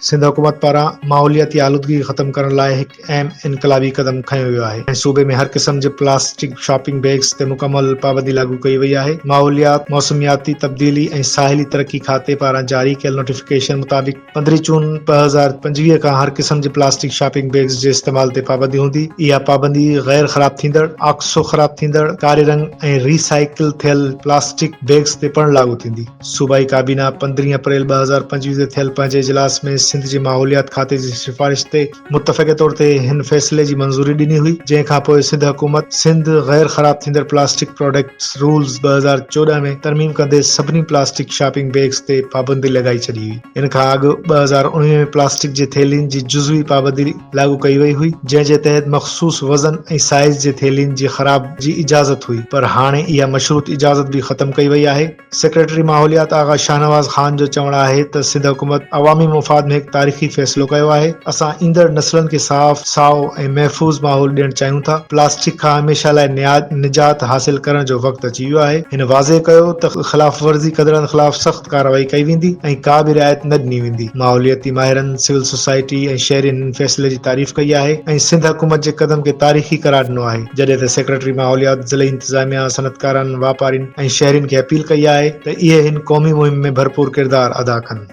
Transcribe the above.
سنڌ حڪومت پاران ماحولياتي آلودگي کي ختم ڪرڻ لاء هڪ اهم انقلابي قدم کنيو ويو آهي ۽ صوبي ۾ هر قسم جي پلاسٽڪ شاپنگ بيگز تي مڪمل پابندي لاڳو ڪئي وئي آهي. ماحوليات، موسمياتي تبديلي ۽ ساحلي ترقي کاتي پاران جاري ڪيل نوٽيفڪيشن مطابق 15 جون 2025 کان هر قسم جي پلاسٽڪ شاپنگ بيگز جي استعمال تي پابندي هوندي. اها پابندي غير خراب ٿيندڙ، آڪسو خراب ٿيندڙ، ڪاري رنگ ۽ ري سائيڪل ٿيل پلاسٽڪ بيگز تي پڻ لاڳو ٿيندي. صوبائي ڪابينا 15 اپريل 2025 تي ٿيل پنهنجي اجلاس ۾ سنڌ جي ماحوليات کاتي جي سفارش تي متفقه طور تي هن فيصلي جي منظوري ڏني هئي، جنهن کانپوء سنڌ حڪومت سنڌ غير خراب ٿيندڙ پلاسٽڪ پراڊڪٽس رولز 2014 ۾ ترميم ڪندي سڀني پلاسٽڪ شاپنگ بيگز تي پابندي لڳائي ڇڏي هئي. ان کان اڳ 2019 ۾ پلاسٽڪ جي ٿيلهين جي جزوي پابندي لاڳو ڪئي وئي هئي، جنهن جي تحت مخصوص وزن ۽ سائيز جي ٿيلهين جي خراب جي اجازت هئي، پر هاڻي اها مشروط اجازت به ختم ڪئي وئي آهي. سيڪريٽري ماحوليات آغا شاهنواز خان جو چوڻ آهي ته سنڌ حڪومت عوامي مفاد ۾ هڪ تاريخي فيصلو ڪيو آهي، اسان ايندڙ نسلن کي صاف، سائو ۽ محفوظ ماحول ڏيڻ چاهيون ٿا، پلاسٽڪ کان هميشه لاء نجات حاصل ڪرڻ جو وقت اچي ويو آهي. هن واضح ڪيو ته خلاف ورزي ڪندڙن خلاف سخت ڪارروائي ڪئي ويندي ۽ ڪا به رعايت نه ڏني ويندي. ماحولياتي ماهرن، سول سوسائٽي ۽ شهرين هن فيصلي جي تعريف ڪئي آهي ۽ سنڌ حڪومت جي قدم کي تاريخي قرار ڏنو آهي، جڏهن ته سيڪريٽري ماحوليات ضلعي انتظاميا، صنعتڪارن، واپارين ۽ شهرين کي اپيل ڪئي آهي ته اهي هن قومي مهم ۾ ڀرپور ڪردار ادا ڪن.